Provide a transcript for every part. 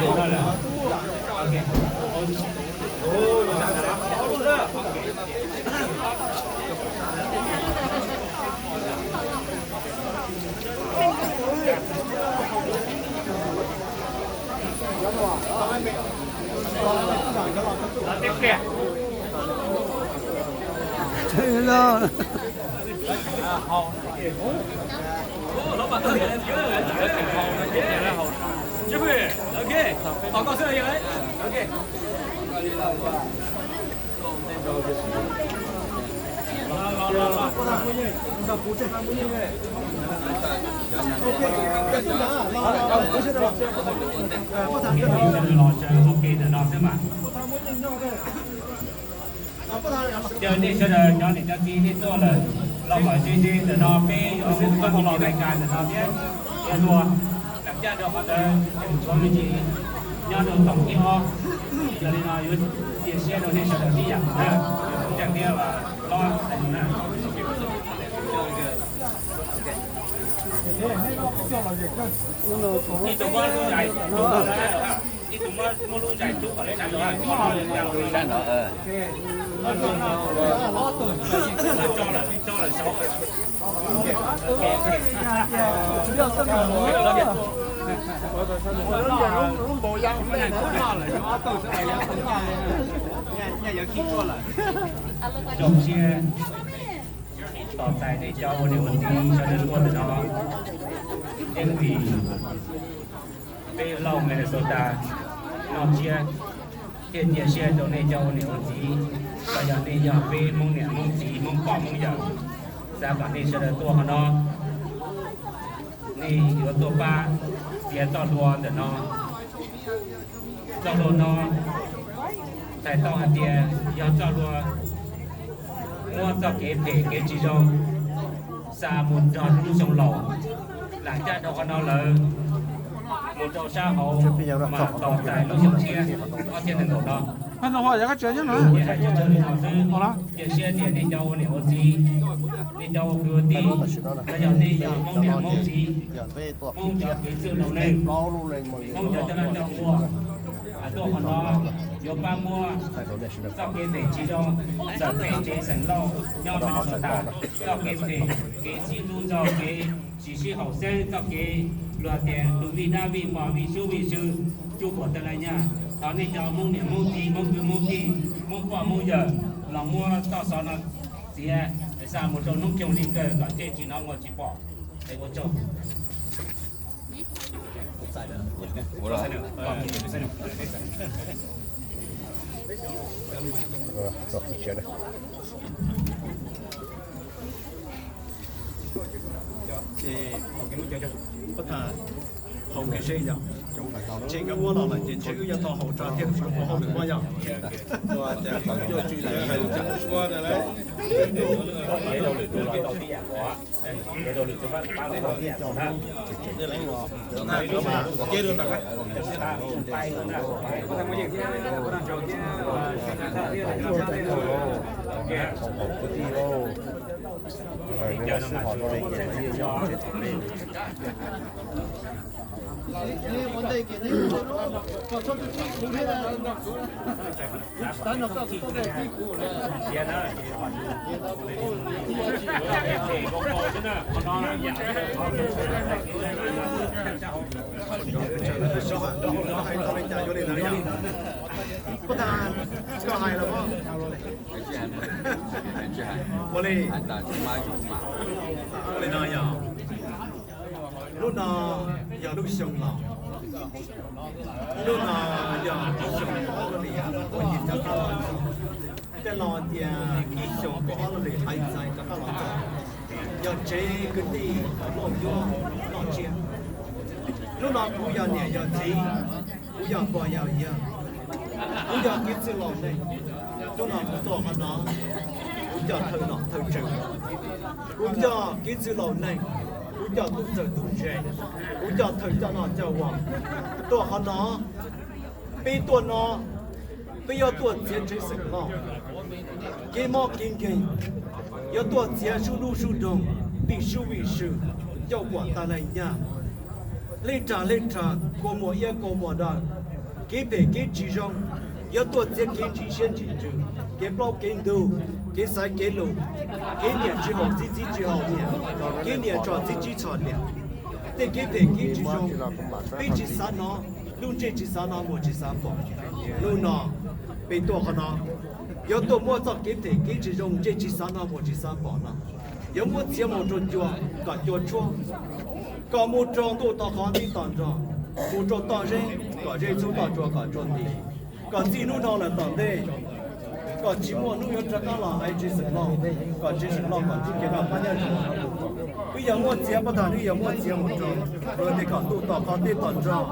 Los tsaws ua ke ntawm no xwb mas. Yog nej sawv daws cov niam cov txiv nej tuaj lawm, los kom ze ze ntawm no, peb yuav muab koj tus lis dais kas ntawm no thiab, yuav luag. Lam caj rau qhov ntawd tseem tshuav me ntsis nyob rau toom thib ob. Yog li no yuav cia siab rau nej sawv daws sib yam na, kuv caj thiab hlob tais na. Ib tug muab lub zais rub kom lawv, ib tug muab, muab lub zais rub kom lawv sab no, sab no, tso lawm, tso lawm saud. Zoo siab tos txais nej cov ua niam ua txiv sawv daws tuaj ntawm no, yeej vim peb Lauj Minnesota noj tsiab thiaj cia siab rau nej cov ua niam ua txiv, los yog nej yog peb Hmoob niam Hmoob txiv Hmoob poj Hmoob yawm, xav kom nej sawv daws tuaj qhov no, nej yuav tuaj pab txiav txoj hlua ntawm no. Txoj hlua no txhais tau hais tias yog txoj hlua muab txoj kev phem kev tsis zoo xa mus nrog lub xyoo laus. Lam caj rau qhov no lawm, mus rau sab hauv mas tos txais lub xyoo tshiab ob txhiab nees nkaum no. Ces hais tsawg tsawg li no xwb, cia siab tias nej cov ua niam ua txiv, nej cov ua kwv ua tij, los yog nej yog Hmoob niam Hmoob txiv, Hmoob cov kev txwj laus neeg, Hmoob cov coj noj coj ua, tuaj qhov no yuav pab muab txoj kev phem tsis zoo ntawm peb tsev xeem Lauj nyob Minnesota, txoj kev phem, kev sib ntuj ntxaug, kev tsis sib haum xeeb, txoj kev luag tias tus vij dab vij pog vij sub vij sw, tsuj puam tas li nyaj. Thov nej cov Hmoob niam Hmoob txiv Hmoob kwv Hmoob tij Hmoob poj Hmoob yawm los muab txoj xov no txiav xa mus rau hnub nyoog li kawg kom tej tsis hnov muag tsis pom. Es ua tsaug. Ces hauv kev lub cav, hauv kev seb yog, ces nkawd muab los lawm ces ntshe wb yuav tau haus tso thiab, ua hauj lwm muab yog. Koj hais los? Ua li, ua li no yog, lub no yog lub xyoo los, lub no yog lub xyoo ob lub li, tej los tias ib xyoos kaum ob lub li hais txais rov qab los txog, yog tsev kwv tij los yuav noj tsiab. Lub no kuv yog niam yog txiv, kuv yog pog yog yawg, kuv yog kev txwj laus neeg. Hnub no kuv tuaj qhov no, kuv coj thawj nom thawj tswj, kuv coj kev txwj laus neeg, kuv coj tus txawj tus ntse, kuv coj thawj coj noj coj ua tuaj qhov no. Peb tuaj no, peb yuav tuaj txiav tsev xeem Lauj, kev mob kev nkeeg, yuav tuaj txiav sub nruab sub nroog, vij sub vij sw, coj puam tas li nyaj, lej rag lej rag, kua muag iab kua muag daw, Kev phem kev tsis zoo yuav tuaj txiav kev ntsim siab ntsim ntsws, kev plaub kev ntug, kev xaiv kev lus, kev niam tsis haum txiv, txiv tsis haum niam, kev niam txom txiv, txiv txom niam. Tej kev phem kev tsis zoo, peb tsis xav hnov, lub ntsej tsis xav hnov, muag tsis xav pom. Hnub no peb tuaj qhov no, yuav tuaj muab txoj kev phem kev tsis zoo, ntsej tsis xav hnov, muag tsis xav pom no, yuav muab txiav mus rau cua kom cua tshuab, kom mus rau ntuj toj qhov teb toj nrog, mus rau toj zeb kom zeb txhub, toj tsua kom tsua nti, kom txij hnub no lawm tom ntej, kom tsis muaj hnub yuav rov qab los hais tsis xeem loj, kom tsis xeem loj kom txuj kev noj qab nyob zoo. Wb yog muab txiav pab tag, wb yog muab txiav mus rau, rau tej kom ntuj toj qhov teb toj nrog,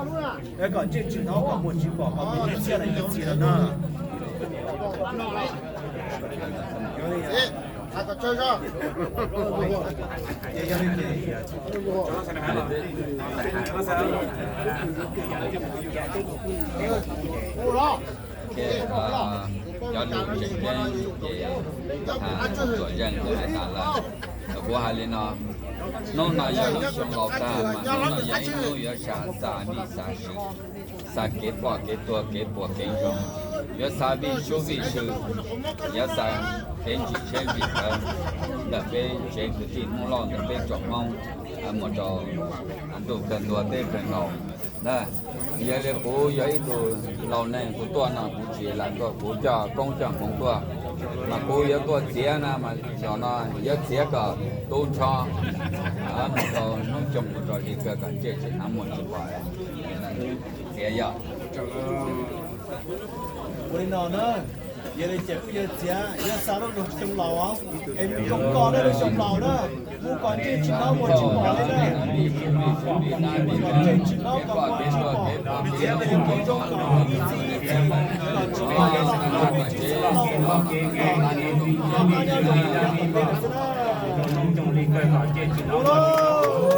es kom ntsej tsis hnov, kom muag tsis pom, kom mus txiav lawm ib txhis lawm na. Thiab cov lus tseem ceeb ces tuam zeej nkawd hais tas lawm. Kuv hais li no, hnub no yog lub xyoo laus tag mas hnub no yog ib hnub yuav xav xa mis xa swm, xa kev pom kev tuag kev puas kev ntsoog, yuav xa vij sub vij sw, yuav xa kev ntsim siab ntsim dawv ntawm peb tsev kwv tij Hmoob Lauj, ntawm peb tsoom Hmoob mus rau ntuj kawg ntua teb kawg nkaus na. Yog li kuv yog ib tug laus neeg, kuv tuaj no kuv tsis lam tuaj kuv coj koob coj hmoov tuaj, mas kuv yuav tuaj txiav na mas zaum no yuav txiav kom tu nrho mus rau hnub xyoo mus rau li kawg kom ntsej tsis hnov muag tsis pom. Txiav yog ua li no na, yog li ces wb yuav txiav, yuav xa lub xyoo laus, es mus zoo kom lub xyoo laus na, mus kom ntsej tsis hnov muag tsis pom li na, kom ntsej tsis hnov kom muag tsis pom, txiav kom zoo kom ib txhis ib txhis, kom tsis pom li los kom ntsej tsis xeem loj, kom nyob zoo li kawg kom ntsej tsis hnov muag tsis pom.